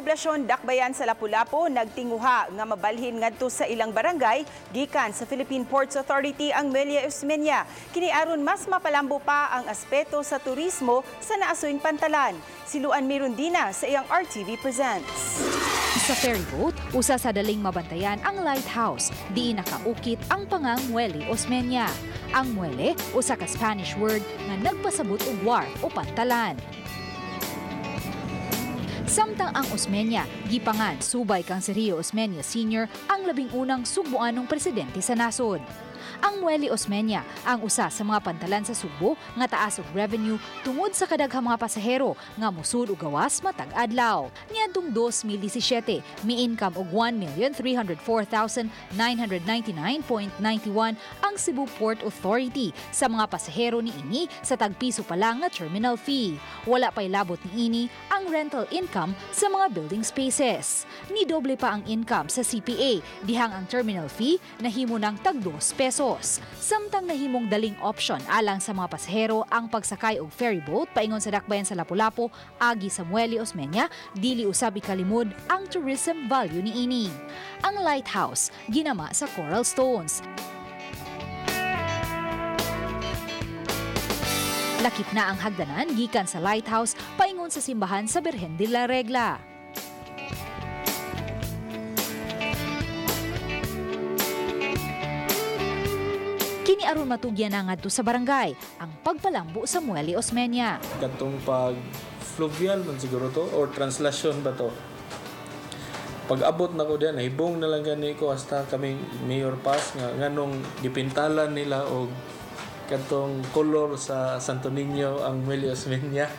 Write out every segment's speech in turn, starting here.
Poblasyon Dakbayan sa Lapu-Lapu nagtinguha nga mabalhin ngadto sa ilang barangay gikan sa Philippine Ports Authority ang Muelle Osmeña. Kini aron mas mapalambo pa ang aspeto sa turismo sa naasuing pantalan. Si Luan Mirundina sa iyang RTV Presents. Sa ferry boat, usa sa daling mabantayan ang lighthouse, diin nakaukit ang pangang Muelle Osmeña. Ang muelle, usa ka Spanish word nga nagpasabot og wharf o pantalan. Samtang ang Osmeña, gipangan subay kang Sergio Osmeña Sr. ang 11 Sugboanong presidente sa nasod. Ang Muelle Osmeña ang usa sa mga pantalan sa Sugbo nga taas og revenue tungod sa kadaghang mga pasahero nga mosud og gawas matag adlaw. Niadtong 2017, mi-income og 1,304,999.91 ang Cebu Port Authority sa mga pasahero niini sa tagpiso pa lang nga terminal fee. Wala pa'y labot niini ang rental income sa mga building spaces. Nidoble pa ang income sa CPA dihang ang terminal fee nahimo ng tag 2 pesos. Samtang nahimong daling option alang sa mga pasahero ang pagsakay og ferry boat paingon sa Dakbayan sa Lapu-Lapu agi sa Muelle Osmeña, dili usab ikalimod ang tourism value niini. Ang lighthouse ginama sa coral stones. Lakip na ang hagdanan gikan sa lighthouse paingon sa simbahan sa Birhen de la Regla. Kini aron matugyan na ngadto sa barangay ang pagpalambo sa Muelle Osmeña. Katong pag fluvial man siguro to or translation ba to. Pag abot na ko diyan, nahibong na lang gani ko hasta kaming mayor pass nga nganong gipintalan nila og katong kolor sa Santo Niño ang Muelle Osmeña.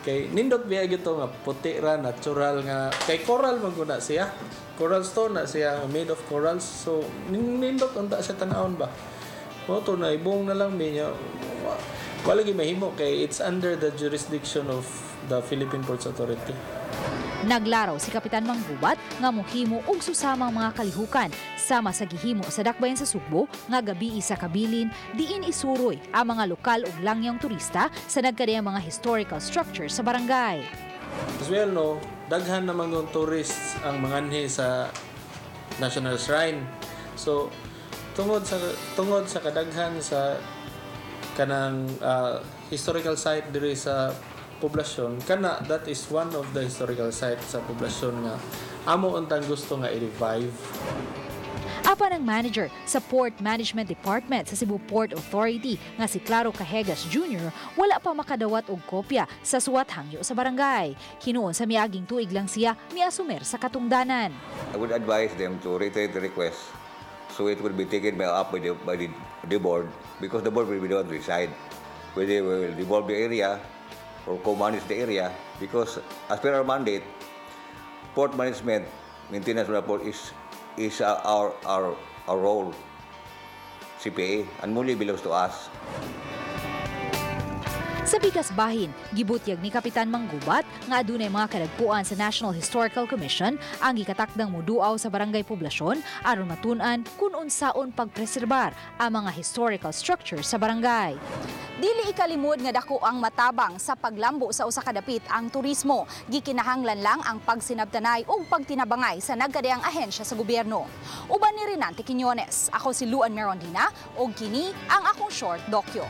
Kay nindot biya gyud to nga puti ra, natural nga kay coral man guna siya. Coral stone na siya, made of corals. So nindot unta siya tan-awon ba. Mo to na ibong na lang niya. Wala gyud mahimo kay it's under the jurisdiction of the Philippine Ports Authority. Naglaraw si Kapitan Manggubat nga mohimo og susamang mga kalihukan sama sa gihimo sa Dakbayan sa Sugbo nga gabii sa kabilin diin isuroy ang mga lokal ug langyong turista sa nagkadayang mga historical structures sa barangay. As well, no, daghan naman ng tourists ang manganhi sa National Shrine. So tungod sa kadaghan sa kanang historical site diri sa poblasyon, kana that is one of the historical site sa poblasyon nga amo untang gusto nga i-revive. Apan ang manager sa Port Management Department sa Cebu Port Authority nga si Claro Cajegas Jr. wala pa makadawat og kopya sa suwat hangyo sa barangay. Hinuon sa miaging tuig lang siya miasumer sa katungdanan. I would advise them to reiterate the request so it will be taken up by the board, because the board will be the one to decide whether we will devolve the area or co-manage the area, because as per our mandate, port management, maintenance of the port is our role, CPA, and Muelle belongs to us. Sa pikas bahin, gibutyag ni Kapitan Manggubat nga adunay mga kadagpuan sa National Historical Commission ang gikatakdang muduaw sa barangay poblasyon aron matun-an kun unsaon pagpreserbar ang mga historical structures sa barangay. Dili ikalimod nga dako ang matabang sa paglambo sa usa ka dapit ang turismo. Gikinahanglan lang ang pagsinabtanay ug pagtinabangay sa nagkadayang ahensya sa gobyerno. Uban ni Renante Quiñones, ako si Luan Merondina ug kini ang akong short dokyo.